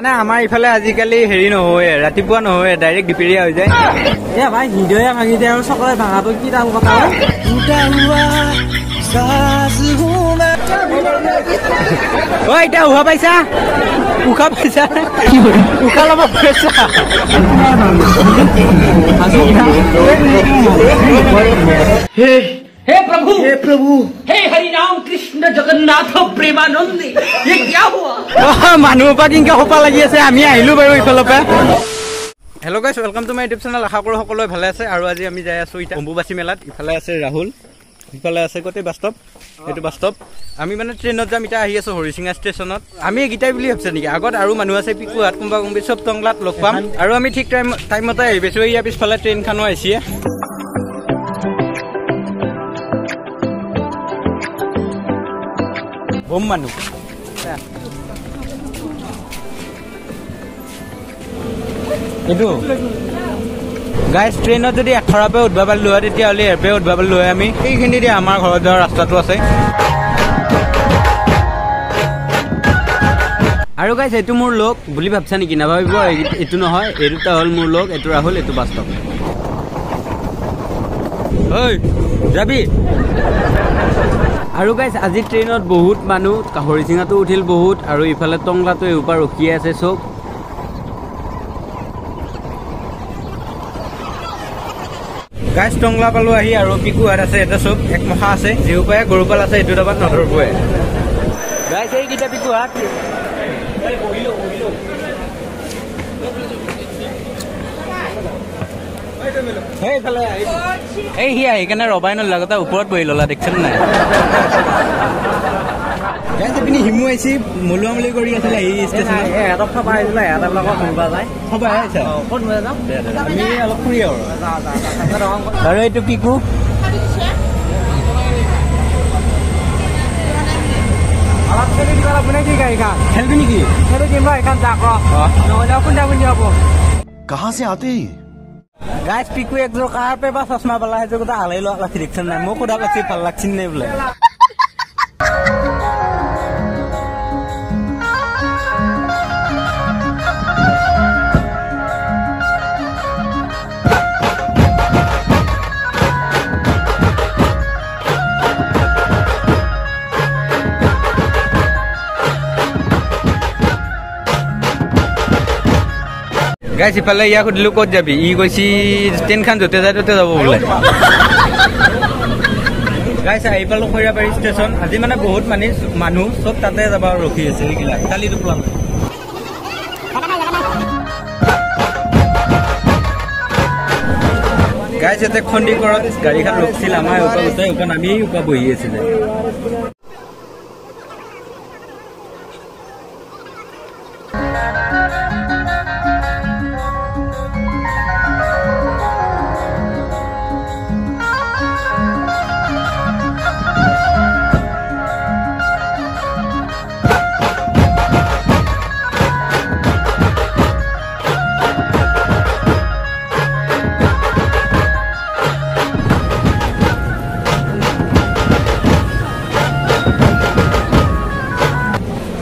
মানে আমাৰ ইফালে আজিকালি হেৰি নহয়, ৰাতিপুৱা নহয়, ডাইৰেক্ট দুপৰীয়া হৈ যায়। এ ভাই হৃদয়ে ভাঙি যায় আৰু চকলেট ভাঙাটো কি টান কথা। অ এতিয়া উশাহ পাইছা? উশাহ পাইছা? উশাহ ল'ব পাইছা? हे प्रभु, हे प्रभु, हे हरि राम कृष्ण जगन्नाथ प्रेमानंद, ये क्या हुआ? মানুহৰ পৰা কিনকে সোপা লাগি আছে। আমি আহিলো বাৰু ইফালৰ পৰা। Hello guys, welcome to my YouTube channel. আশা কৰোঁ সকলোৱে ভালে আছে। আৰু আজি আমি যাই আছো এতিয়া অম্বুবাচী মেলাত। ইফালে আছে ৰাহুল, ইফালে আছে গোটেই বাস্তৱ, এইটো বাস্তৱ। আমি মানে ট্ৰেইনত যাম। এতিয়া আহি আছো হৰিচিঙা ষ্টেচনত। আমি এইকেইটাই বুলি ভাবিছে নেকি? আগত আৰু মানুহ আছে, পিকুহাট কোনোবা কোনোবি চব টংলাত লগ পাম। আৰু আমি ঠিক টাইমতে আহি পাইছো। ইয়াৰ পিছফালে ট্ৰেইনখনো আহিছে। বম মানুহ। এইটো গাইজ, ট্ৰেইনত যদি এখৰাৰ পৰা উঠবা পাৰিলো হয়, তেতিয়াহ'লে ইয়াৰ পৰা উঠবা পাৰিলো হয়। আমি এইখিনি দিয়ে আমাৰ ঘৰত যোৱা ৰাস্তাটো আছে। আৰু গাইজ, এইটো মোৰ লগ বুলি ভাবছা নেকি? নাভাবিব, এইটো নহয়, এই দুটা হ'ল মোৰ লগ। এইটো ৰাহুল, এইটো বাস্তৱ। ঐ যাবি? আৰু গাইজ, আজি ট্ৰেইনত বহুত মানুহ। হৰিচিঙাটো উঠিল বহুত, আৰু ইফালে টংলাটো এসোপা ৰখিয়ে আছে চব। গাইজ, টংলা পালো আহি। আৰু পিকুহাট আছে এটা, চব একমখা আছে। যিউপায়ে গৰুপাল আছে, এইটো ডাবাত নধৰবয়ে। গাইজ, এইকেইটা পিকুহাট। সেইফালে এই সি আহি কেনে ৰবাই নল, লগতে ওপৰত বহি ললা, দেখছেন নাই? গাইজ, এইপিনে হিমু আহিছে, মলুৱা মলুই কৰি আছিলে আহি ষ্টেচনত। এহঁতক থবা আহিছিলে, এহঁতবিলাকক কোনোবা যায়। থবা আহিছা? ক'ত লৈ যাম? আমি অলপ ফুৰি আহোঁ। আৰু এইটো পিকু। অলপ খেলি দিব লাগিব নেকি? গাড়ীখন খেলবি নেকি? খেলি দিম ৰ, এইখন যাক ৰ, নহ'লে খুন্দা খুন্দি হ'ব। कहाँ से आते हैं ये? গাইজ, পিকু একযোৰ কাৰ পে বা চশমা পালা, সেইটো কথা আলাই লোৱা লাগছি, দেখছেন নাই? মোক সোধা লাগছি ভাল লাগছি নাই বোলে। গাইজ, ইফালে ইয়াক সুধিলো ক'ত যাবি, ই কৈছি ট্ৰেইনখন য'তে যায় ত'তে যাব বোলে। গাইজ, আহি পালো খৈৰাবাৰী ষ্টেচন। আজি মানে বহুত মানুহ চব তাতে যাব আৰু ৰখি আছে। এইগিলা কালি টোপোলা গাইজ, ইয়াতে খন্দিকৰত গাড়ীখন ৰখিছিল আমাৰ ওপৰ উঠাই, ওপৰত আমি ওপৰ বহি আছিলে।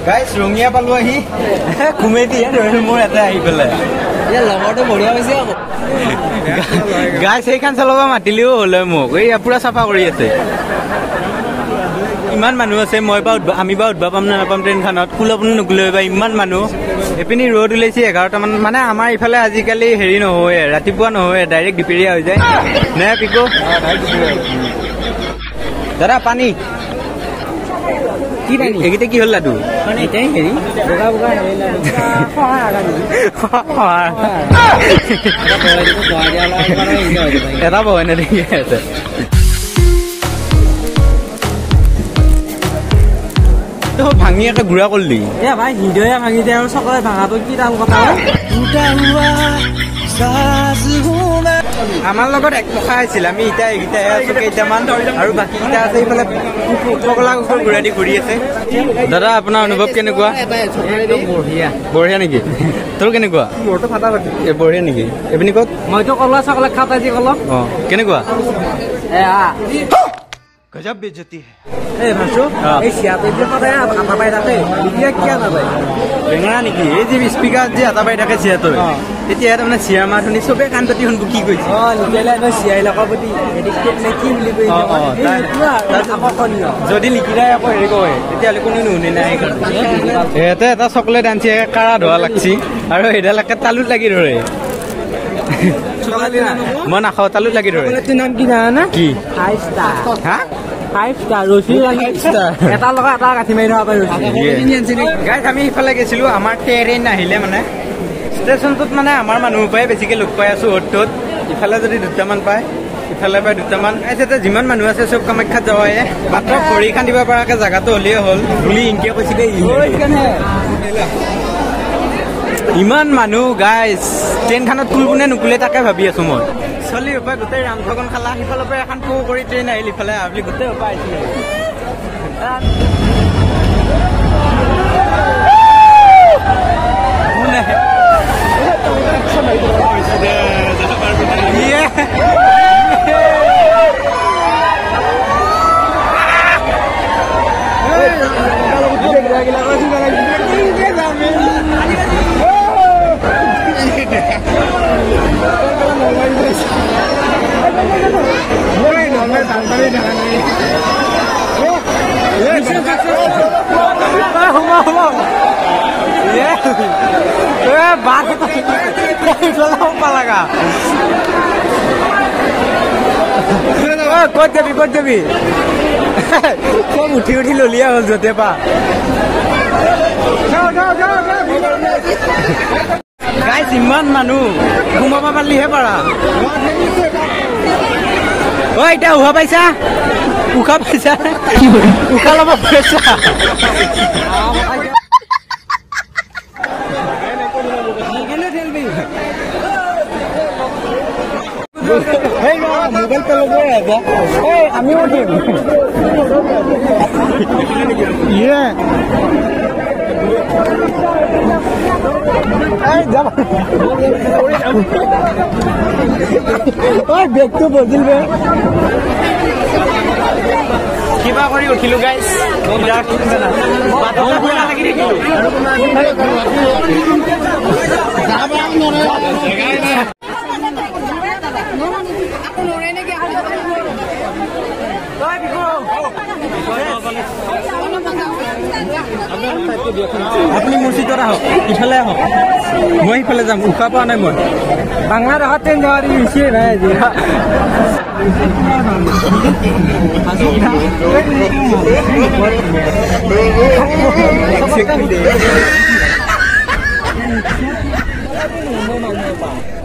গাইজ, ৰঙিয়া পালো আহি। ঘুমেই দিয়ে ধৰিল মোৰ এটা আহি পেলাই। লগৰটো বঢ়িয়া হৈছে আকৌ। গাইজ, সেইখন চলাব মাতিলেও হ'লে মোক এই পুৰা চাফা কৰি আছে। ইমান মানুহ আছে, মই বা আমি বা উঠবা পাম নে নাপাম ট্ৰেইনখনত, কুলব নুকুলে বা ইমান মানুহ। এইপিনি ৰ'দ ওলাইছে 11টামান। মানে আমাৰ ইফালে আজিকালি হেৰি নহয়, ৰাতিপুৱা নহয়, ডাইৰেক্ট দুপৰীয়া হৈ যায় নে পিকু? দাদা পানী কি পানী? এইকেইটা কি হ'ল লাডু? এটাই হেৰি বগা বগা হেৰি লাডু। এটা বহাই নেদেখি আছে। ভাঙি একে গুড়া কৰিলি। এ ভাই হৃদয়ে ভাঙি যায় আৰু চকলেট ভাঙাটো কি টান কথা। আমাৰ লগত একমখা আছিল, আমি এতিয়া এইকেইটাহে আছো কেইটামান, আৰু বাকীকেইটা আছে এইফালে পগলা কুকুৰ ঘূৰা দি ঘূৰি আছে। দাদা, আপোনাৰ অনুভৱ কেনেকুৱা? বঢ়িয়া। বঢ়িয়া নেকি? তোৰ কেনেকুৱা? মোৰতো ফাটাফাটি। এ বঢ়িয়া নেকি? এইপিনি ক'ত? মইতো কলা চকলেট খাওঁ আজি কলো। অ, কেনেকুৱা? এ গজব বেজতি হে। এই ভাসু, এই চিয়াতে যে সদায় আটা পাই থাকে, এতিয়া কিয় নাপায়? বেঙেনা নেকি? এই যে স্পীকাৰ যে আটা পাই থাকে চিয়াটো, তেতিয়া তাৰমানে চিয়া মাত শুনি চবে কাণ পাতি শুনব কি কৈছে। অ, লিখিলে ন চিয়াইলাকৰ প্ৰতি এডিক্টেড নে কি বুলি কৈ যদি লিখিলে আকৌ হেৰি কয়, তেতিয়াহ'লে কোনো নুশুনে নাই। সিহঁতে এটা চকলেট আনছে, কাৰা ধোৱা লাগছি আৰু সেইডাল একে তালুত লাগি ধৰে। মই নাখাওঁ, তালুত লাগি ধৰে। নাম কি জানা? কি? Five star. হা, ফাইভ ষ্টাৰ ৰছী লাগি এটা লগা এটা গাঁঠি মাৰি থব পাৰি। গাইজ, আমি সিফালে গৈছিলো, আমাৰ ট্ৰেইন আহিলে মানে ষ্টেচনটোত মানে আমাৰ মানুহৰ পৰাই বেছিকে লগ পাই আছো অ'ত ত'ত। ইফালে যদি দুটামান পায়, ইফালে পায় দুটামান। এতিয়া যিমান মানুহ আছে চব কামাখ্যাত যাৱাই, মাত্ৰ ভৰি খান্দিব পৰাকে জেগাটো হ'লেই হ'ল বুলি ইনকে কৈছে দেই। ইমান মানুহ গাইজ, ট্ৰেইনখনত কুল কোনে নুকুলে তাকে ভাবি আছো মই। চলি সোপা গোটেই ৰামঠগন খালা, সিফালৰ পৰা এখন পু কৰি ট্ৰেইন আহিল, ইফালে আহা গোটেই সোপা আহিছিলে। ক'ত যাবি, ক'ত যাবি? কম উঠি উঠি ললিয়া হ'ল য'তে পা। গাইজ, ইমান মানুহ সোমাব পাৰিলেহে পাৰা। অ, এতিয়া উশাহ পাইছা? উশাহ পাইছা? উশাহ ল'ব পাৰিছা? আমিও উঠিম। বেগটো বজিল বে। কিবা কৰি উঠিলো গাইজ, আপুনি মোৰ চিটত আহক, ইফালে আহক, মই সিফালে যাম। উশাহ পোৱা নাই মই। বাংলাদেশত ট্ৰেইন যাৱা হৈছে ভাই আজি।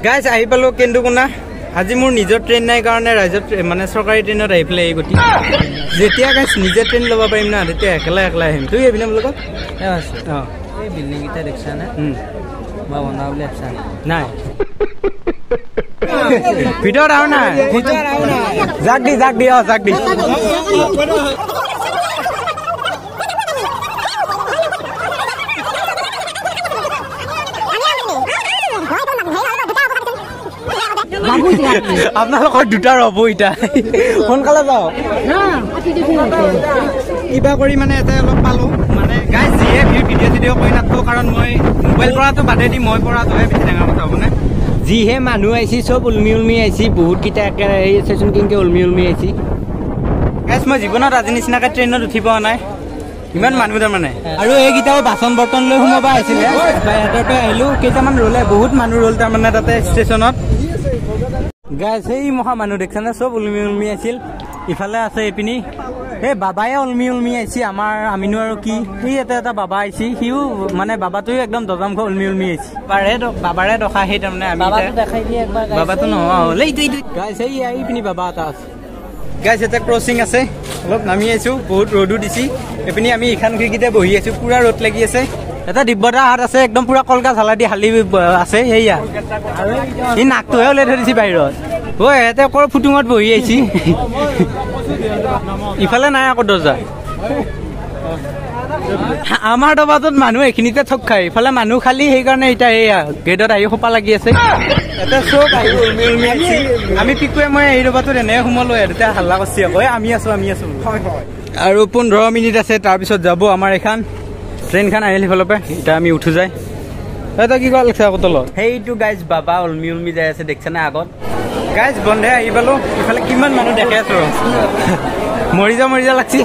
গাইজ, আহি পালো কেন্দুকোনা। আজি মোৰ নিজৰ ট্ৰেইন নাই কাৰণে ৰাইজৰ মানে চৰকাৰী ট্ৰেইনত আহি পেলাই এই গতি। যেতিয়া গাইজ নিজে ট্ৰেইন ল'ব পাৰিম না, তেতিয়া একলা একলা আহিম। তুই আহিবি না মোৰ লগত? অঁ, এই বিল্ডিংকেইটা দেখছা নে? মই বনাওঁ বুলি ভাবছা নাই? ভিতৰত আৰু নাই, জাক দি জাক দি, অ জাক দি। আপোনালোকৰ দুটা ৰ'ব, এতিয়া সোনকালে যাওঁ। কিবা কৰি মানে এটা অলপ পালো মানে গাইজ, যিহে ভিৰ, ভিডিঅ' চিডিঅ' কৰি নাথাকো, কাৰণ মই মোবাইল পৰাটো বাদে দি মই পৰাটোহে বেছি ডাঙৰ কথা হ'বনে। যিহে মানুহ আহিছে চব ওলমি ওলমি আহিছে, বহুতকেইটা একে এই ষ্টেচন কিনকে ওলমি ওলমি আহিছে। গাইজ, মই জীৱনত আজি নিচিনাকে ট্ৰেইনত উঠি পোৱা নাই, ইমান মানুহ তাৰমানে। আৰু এইকেইটাও বাচন বৰ্তন লৈ সোমাব আহিছিলে, সিহঁতৰ পৰা আহিলো। কেইটামান ৰ'লে, বহুত মানুহ ৰ'ল তাৰমানে তাতে ষ্টেচনত। গাইজ, সেই মহা মানুহ দেখিছানে, চব ওলমি ওলমি আছিল। ইফালে আছে এইপিনি এই বাবায়ে ওলমি ওলমি আহিছে। আমাৰ আমিনো আৰু কি, এই ইয়াতে এটা বাবা আহিছে, সিও মানে বাবাটোও একদম দজামুখ ওলমি ওলমি আহিছে। বাবাৰে দখা সেই তাৰমানে আমি বাবাটো নোহোৱা হ'ল। এইটো এইটো গাইজ, এই এইপিনি বাবা এটা আছে। গাইজ, এটা ক্ৰচিং আছে, অলপ নামি আহিছো, বহুত ৰ'দো দিছি। এইপিনি আমি এইখন খিৰিকীতে বহি আছো, পুৰা ৰ'দ লাগি আছে। এটা দিব্যদা হাত আছে, একদম পুৰা কলগছ হালা দি হালি আছে। সেয়া সি নাকটোহে ওলাই থৈ দিছে বাহিৰত। ঐ, ইয়াতে কৰ ফুটুঙত বহি আহিছি। ইফালে নাই আকৌ দৰ্জা। আমাৰ দবাটোত মানুহ এইখিনিতে ঠগ খায়, ইফালে মানুহ খালী, সেইকাৰণে এতিয়া এইয়া গেটত আহি সোপা লাগি আছে। এটা চব আহি উলমি উলমি আহিছে। আমি পিকুৱে মই এই দবাটোত এনে সোমালো, তেতিয়া হাল্লা কৰিছে আকৌ, আমি আছো আমি আছো। আৰু 15 মিনিট আছে, তাৰপিছত যাব আমাৰ এইখন ট্ৰেইনখন আহিল সিফালৰ পৰা। এতিয়া আমি উঠো যায়। তই কি কৰা লাগছে আকৌ তলত? সেইটো গাইজ বাবা উলমি উলমি যাই আছে, দেখছে না আগত? গাইজ বন্ধে আহি পালো, ইফালে কিমান মানুহ দেখে আছো, মৰি যা মৰি যা লাগছি।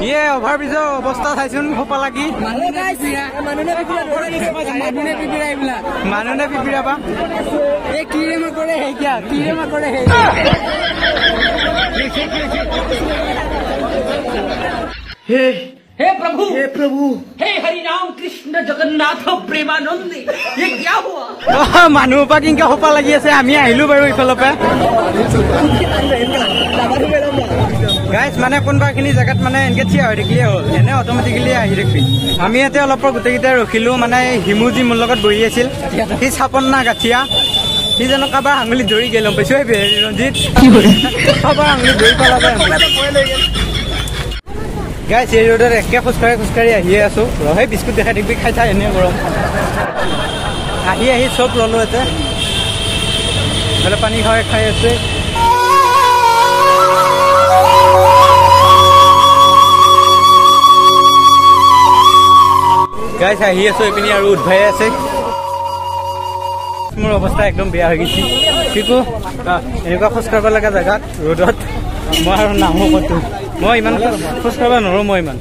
ইয়ে অভাৰ ব্ৰিজৰ অৱস্থা চাইছোন, সোপা লাগি মানুহ নে পিপিৰা বা हे प्रभु, हे प्रभु, हे हरि राम कृष्ण जगन्नाथ प्रेमानंद, ये क्या हुआ? মানুহ পৰা কিনকে সোপা লাগি আছে। আমি আহিলো বাৰু ইফালৰ পৰা। গাইজ মানে কোনোবাখিনি জেগাত মানে এনেকে থিয় হৈ থাকিলেই হ'ল, এনে অট'মেটিকেলি আহি থাকিবি। আমি ইয়াতে অলপ গোটেইকেইটাই ৰখিলো, মানে হিমু যি মোৰ লগত বহি আছিল, সি চাপন্না গাঠিয়া, সি জানো কাৰোবাৰ আঙুলিত ধৰি গেল, গম পাইছো ৰঞ্জিত, কাৰোবাৰ আঙুলিত ধৰি পেলাব। গাইজ এই ৰ'দত একে খোজকাঢ়ি খোজকাঢ়ি আহিয়ে আছো। ৰহে বিস্কুট দেখাই থাকিবি, খাই থাক, এনেই গৰম। আহি আহি চব ৰলো ইয়াতে, পানী খাই খাই আছে। গাইজ আহি আছো এইপিনি আৰু উদ্ভাই আছে। মোৰ অৱস্থা একদম বেয়া হৈ গৈছে। কি এনেকুৱা খোজ কাঢ়িব লগা জেগাত ৰ'দত মই আৰু নাহো ক'তো, মই ইমান খোজ কাঢ়িব নোৱাৰো মই ইমান।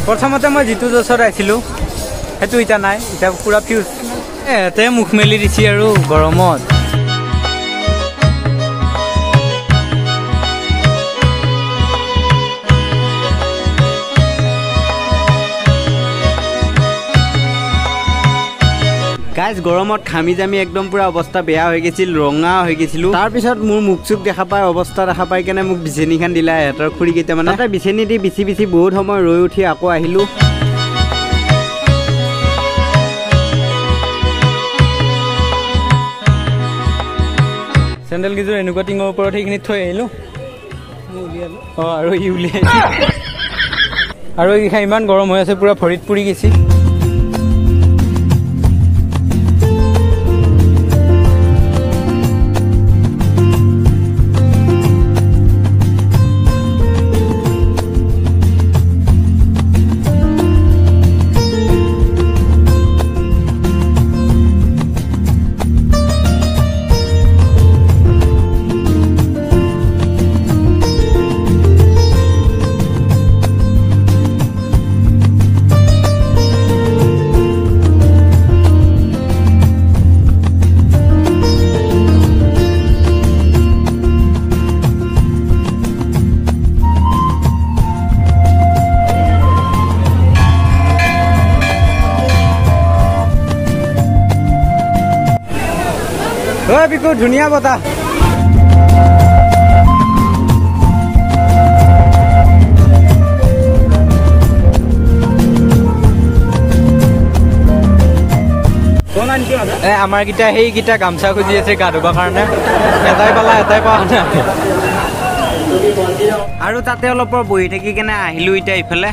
প্ৰথমতে মই যিটো জছত আহিছিলোঁ সেইটো এতিয়া নাই, এতিয়া পুৰা ফিউজ। এতে মুখ মেলি দিছি আৰু গৰমত। গাইজ গৰমত ঘামি জামি একদম পুৰা অৱস্থা বেয়া হৈ গৈছিল, ৰঙা হৈ গৈছিলোঁ। তাৰপিছত মোৰ মুখ চুখ দেখা পাই, অৱস্থা দেখা পাই কেনে মোক বিচনীখন দিলা ইহঁতৰ খুৰীকেইটা, মানে তাতে বিচনী দি বিচি বিচি বহুত সময় ৰৈ উঠি আকৌ আহিলোঁ। চেণ্ডেল কেইযোৰ এনেকুৱা টিঙৰ ওপৰত সেইখিনিত থৈ আহিলোঁ। অঁ আৰু ই উলিয়াই, আৰু এইকেইখন ইমান গৰম হৈ আছে, পুৰা ভৰিত পুৰি গৈছে। পিকু ধুনীয়া বতাহ। আমাৰকেইটা সেইকেইটা গামোচা খুজি আছে গা ধুবৰ কাৰণে, এটাই পালা এটাই পোৱা নাই। আৰু তাতে অলপ বহি থাকি কেনে আহিলো এতিয়া ইফালে।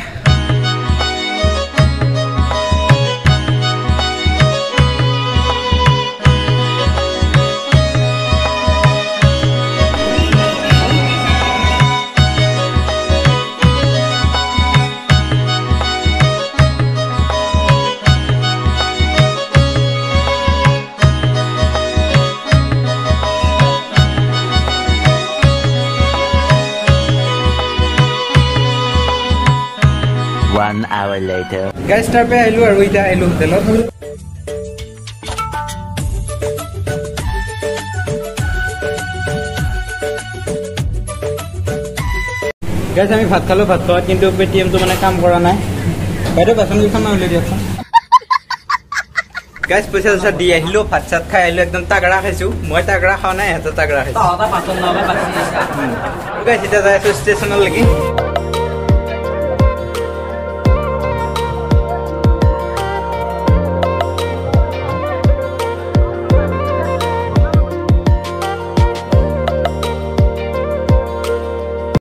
hour later. Guys, তাৰ পৰা আহিলো আৰু এতিয়া আহিলো হোটেলত। গাইছ, আমি ভাত খালো। ভাত খোৱাত কিন্তু পেটিএমটো মানে কাম কৰা নাই। বাইদেউ, বাচন কেইখনমান উলিয়াই দিয়কচোন। গাইছ, পইচা চইচা দি আহিলো, ভাত চাত খাই আহিলো, একদম তাগৰা খাইছো। মই তাগৰা খোৱা নাই, ইহঁতে তাগৰা খাইছো। তহঁতৰ বাচন নহ'লে বাচি আছে। গাইছ, এতিয়া যাই আছো ষ্টেচনলৈকে।